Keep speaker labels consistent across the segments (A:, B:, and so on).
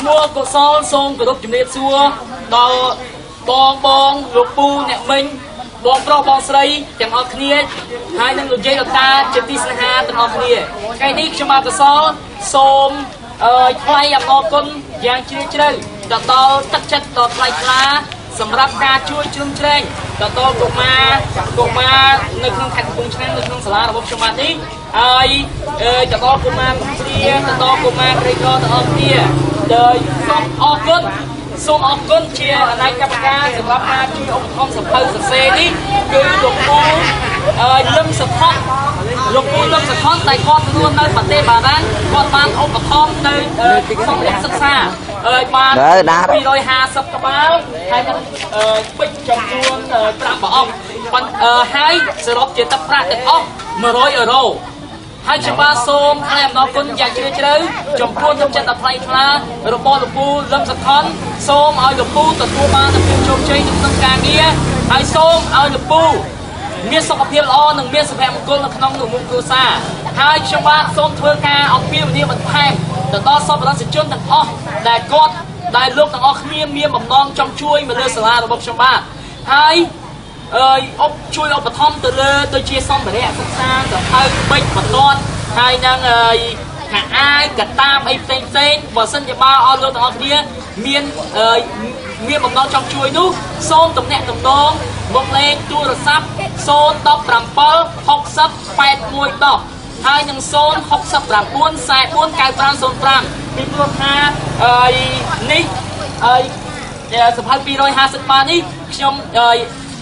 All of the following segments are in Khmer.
A: ឈ្មោះកុសលសូមគោរពជំរាបសួរដល់បងបងលោកពូអ្នកមីងបងប្រុសបងស្រីទាំងអស់គ្នាហើយនិងលោកយាយលោកតាជាទីស្នេហាទាំងអស់គ្នាថ្ងៃនេះខ្ញុំបាទកុសលសូមអឺថ្លែងអំណរគុណយ៉ាងជ្រាលជ្រៅទៅដល់ទឹកចិត្តដ៏ថ្លៃថ្លាសម្រាប់ការជួយជ្រោមជ្រែងទៅដល់កុមារកុមារនៅក្នុងខេត្តកំពង់ឆ្នាំងនៅក្នុងសាលារបស់ខ្ញុំបាទនេះហើយអឺទៅដល់កុមារកំព្រាទៅដល់កុមារក្រីក្រទាំងអស់គ្នាដោយសូមអរគុណសូមអរគុណជាអនេកកម្មការសម្រាប់ការជួយឧបត្ថម្ភសៀវភៅសរសេរនេះគឺលោកពូអឺលឹមសុផុតលោកពូលឹមសុផុតដែលគាត់រស់នៅប្រទេសបារាំងគាត់បានឧបត្ថម្ភនៅសម្ភារៈសិក្សាអើយបាន250ក្បាលហើយនឹងពេជ្រចំនួន5ប្រអប់ប៉ុន្តែហើយសរុបជាទឹកប្រាក់ទាំងអស់100អឺរ៉ូហើយខ្ញុំបាទសូមថ្លែងអំណរគុណយ៉ាងជ្រាលជ្រៅចំពោះទឹកចិត្តដ៏ថ្លៃថ្លារបស់លោកពូលឹមសុខុនសូមឲ្យលោកពូទទួលបាននូវភាពជោគជ័យក្នុងការងារហើយសូមឲ្យលោកពូមានសុខភាពល្អនិងមានសុភមង្គលនៅក្នុងនុមុខគ្រួសារហើយខ្ញុំបាទសូមធ្វើការអំពាវនាវបន្ថែមទៅដល់សប្បុរសជនទាំងអស់ដែលគាត់ដែលលោកទាំងអស់គ្នាមានបំណងចង់ជួយមកលើសាលារបស់ខ្ញុំបាទហើយអើយអបជួយឧបត្ថម្ភទៅលើដូចជាសម្ភារៈសិក្សាសៀវភៅប៊ិចបន្ទាត់ហើយនឹងអើយខោអាវកាតាបអីផ្សេងផ្សេងបើសិនជាបើអស់លោកទាំងអស់គ្នាមានអើយមានបំណងចង់ជួយនោះសូមទំនាក់ទំនងមកលេខទូរស័ព្ទ017 60 8110ហើយនឹង069 44 9505ពីព្រោះថាអើយនេះអើយសៀវភៅ250បាតនេះខ្ញុំអើយ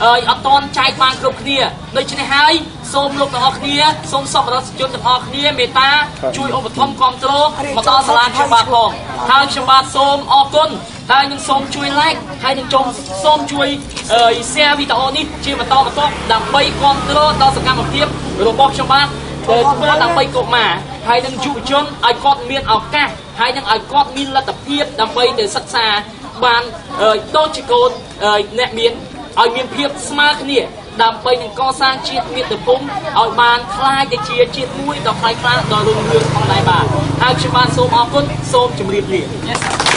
A: អើយអត់តន់ចែកបានគ្រប់គ្នាដូច្នេះហើយសូមលោកទាំងអស់គ្នាសូមសប្បុរសជនទាំងអស់គ្នាមេត្តាជួយឧបត្ថម្ភគ្រប់គ្រងមកដល់សាលាខ្ញុំបាទផងហើយខ្ញុំបាទសូមអរគុណហើយនឹងសូមជួយ like ហើយនឹងចូលសូមជួយអឺ share វីដេអូនេះជាបន្តបន្ទាប់ដើម្បីគ្រប់គ្រងដល់សកម្មភាពរបស់ខ្ញុំបាទធ្វើដើម្បីកុមារហើយនឹងយុវជនឲ្យគាត់មានឱកាសហើយនឹងឲ្យគាត់មានលទ្ធភាពដើម្បីទៅសិក្សាបានដូចជាកូនអ្នកមានឲ្យមានភាពស្មើគ្នាដើម្បីនឹងកសាងជាតិមាតុភូមិឲ្យបានក្លាយទៅជាជាតិមួយដ៏ថ្លៃថ្លាដ៏រុងរឿងផងដែរបាទហើយខ្ញុំបាទសូមអរគុណសូមជម្រាបលា។ Yes.